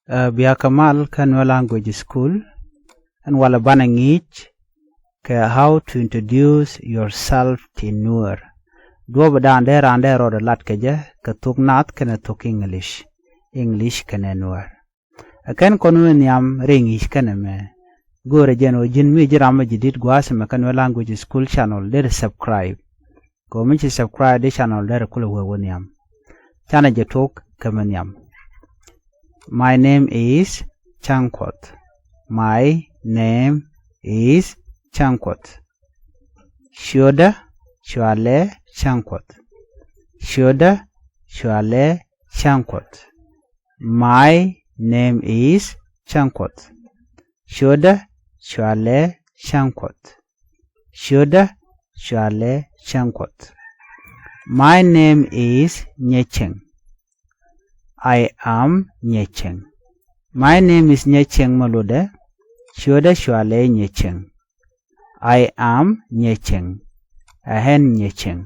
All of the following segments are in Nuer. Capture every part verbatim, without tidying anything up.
Ɛ, bia kɛ mal kä Nuer Language School. Ɛn walɛ banɛ ŋi̱i̱c kɛ how to introduce yourself in Nuer. Duɔ̱ɔ̱pdan dee raan dee rɔɔdɛ lat kɛ jɛ kɛ thok Naath kɛnɛ thok English, English kɛnɛ Nuer. Ɛ kɛn kɔn wä nhiam rɛy ŋi̱i̱c kɛnɛ mɛ. Go̱o̱rɛ jɛn ɣöö ji̱n mi ji̱ ram mi ji̱ di̱t gua̱a̱th ɛmɛ kä Nuer Language School channel derɛ subscribe. Kɛ ɣöö mi ci subscribe di channel derɛ kulɛ wee wä nhiam. Canɛ jɛ tok kɛ mi nhiam. My name is Changkuoth. My name is Changkuoth. Ciötdä cɔalɛ Changkuoth. Ciötdä cɔalɛ Changkuoth. My name is Changkuoth. Ciötdä cɔalɛ Changkuoth. Ciötdä cɔalɛ Changkuoth. My name is Nyecieŋ. I am Nyecieŋ. My name is Nyecieŋ mɛ lotdɛ. Ciötdä cɔalɛ Nyecieŋ. I am Nyecieŋ. Ɛ ɣän Nyecieŋ.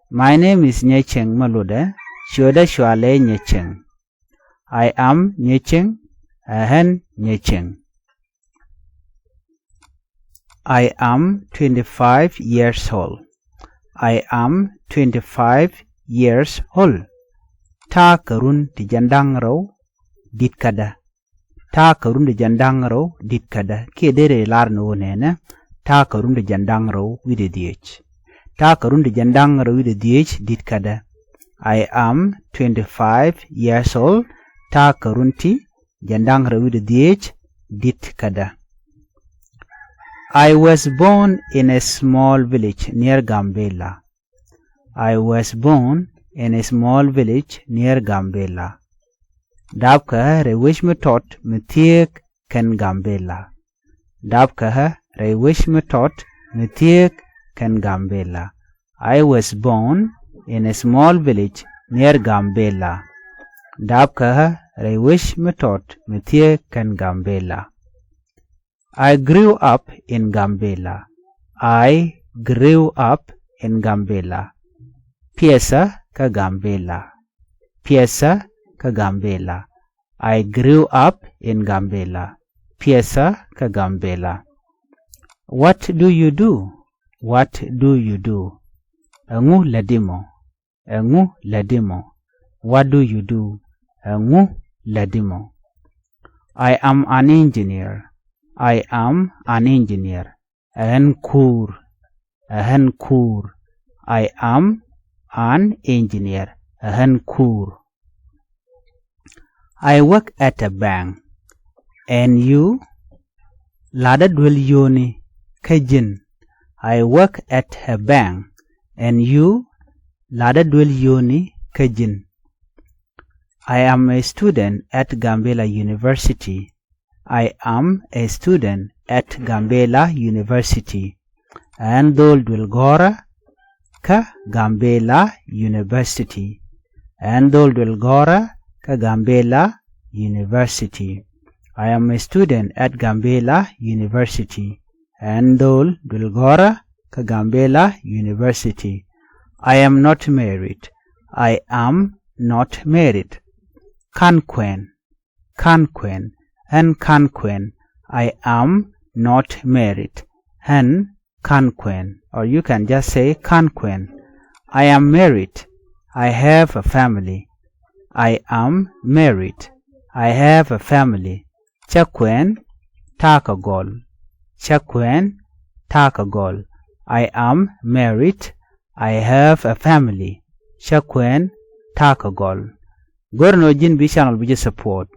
My name is Nyecieŋ mɛ lotdɛ. Ciötdä cɔalɛ Nyecieŋ. I am Nyecieŋ. Ɛ ɣän Nyecieŋ. I am twenty-five years old. I am twenty-five years old. Ta̱a̱ kɛ run ti jiɛn da̱ŋ rɛw di̱t kädä. Ta̱a̱ kɛ run ti jiɛn da̱ŋ rɛw di̱t kädä. Kiɛ derɛ lar ni ɣöö nɛnɛ ta̱a̱ kɛ run ti jiɛn da̱ŋ rɛw wi̱cdɛ dhieec. Ta̱a̱ kɛ run ti jiɛn da̱ŋ rɛw wi̱cdɛ dhieec di̱t kädä. I am twenty-five years old. Ta̱a̱ kɛ run ti jiɛn da̱ŋ rɛw wi̱cdɛ dhieec di̱t kädä. I was born in a small village near Gambela. I was born in a small village near Gambela. Dapkɛ ɣä rɛy wec mi tɔt mi thieek kɛn Gambela. Dapkɛ ɣä rɛy wec mi tɔt mi thieek kɛn Gambela. I was born in a small village near Gambela. Dapkɛ ɣä rɛy wec mi tɔt mi thieek kɛn Gambela. I grew up in Gambela. I grew up in Gambela. Piɛthä kä Gambela. Piɛthä kä Gambela. I grew up in Gambela. Piɛthä kä Gambela. What do you do? What do you do? Ɛŋu lätdi mɔ? Ɛŋu lätdi mɔ? What do you do? Ɛŋu lätdi mɔ? I am an engineer. I am an engineer. Ɛ ɣän kuur. Ɛ ɣän kuur. I am an engineer. Ɛ ɣän kuur. I work at a bank. And you? Latdä duel yio̱o̱ni kä ji̱n. I work at a bank. And you? Latdä duel yio̱o̱ni kä ji̱n. I am a student at Gambela University. I am a student at Gambela University. Ɛ ɣän dho̱o̱l duel gɔ̱rä kä Gambela University. Ɛ ɣän dho̱o̱l duel gɔ̱rä kä Gambela University. I am a student at Gambela University. Ɛ ɣän dho̱o̱l duel gɔ̱rä kä Gambela University. I am not married. I am not married. /Ka̱n kuɛn. /Ka̱n kuɛn. Ɣän /ka̱n kuɛn. I am not married. Ɣän /ka̱n kuɛn. Or you can just say /ka̱n kuɛn. I am married. I have a family. I am married. I have a family. Cä kuɛn. Ta̱a̱ kɛ gɔl. Cä kuɛn. Ta̱a̱ kɛ gɔl. I am married. I have a family. Cä kuɛn. Ta̱a̱ kɛ gɔl. Go̱rɛ ni ɣöö ji̱n bi channel bi jɛ support,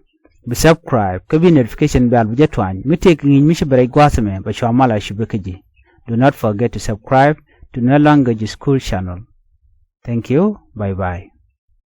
bi subscribe, kä bi notification bell bi jɛ tuany. Mi tëëkɛ ŋi̱i̱c mi ci ben rɛy gua̱a̱th ɛmɛ, bɛ cua mal a cup kä ji̱. Do not forget to subscribe to Nuer Language School channel. Thank you. Bye bye.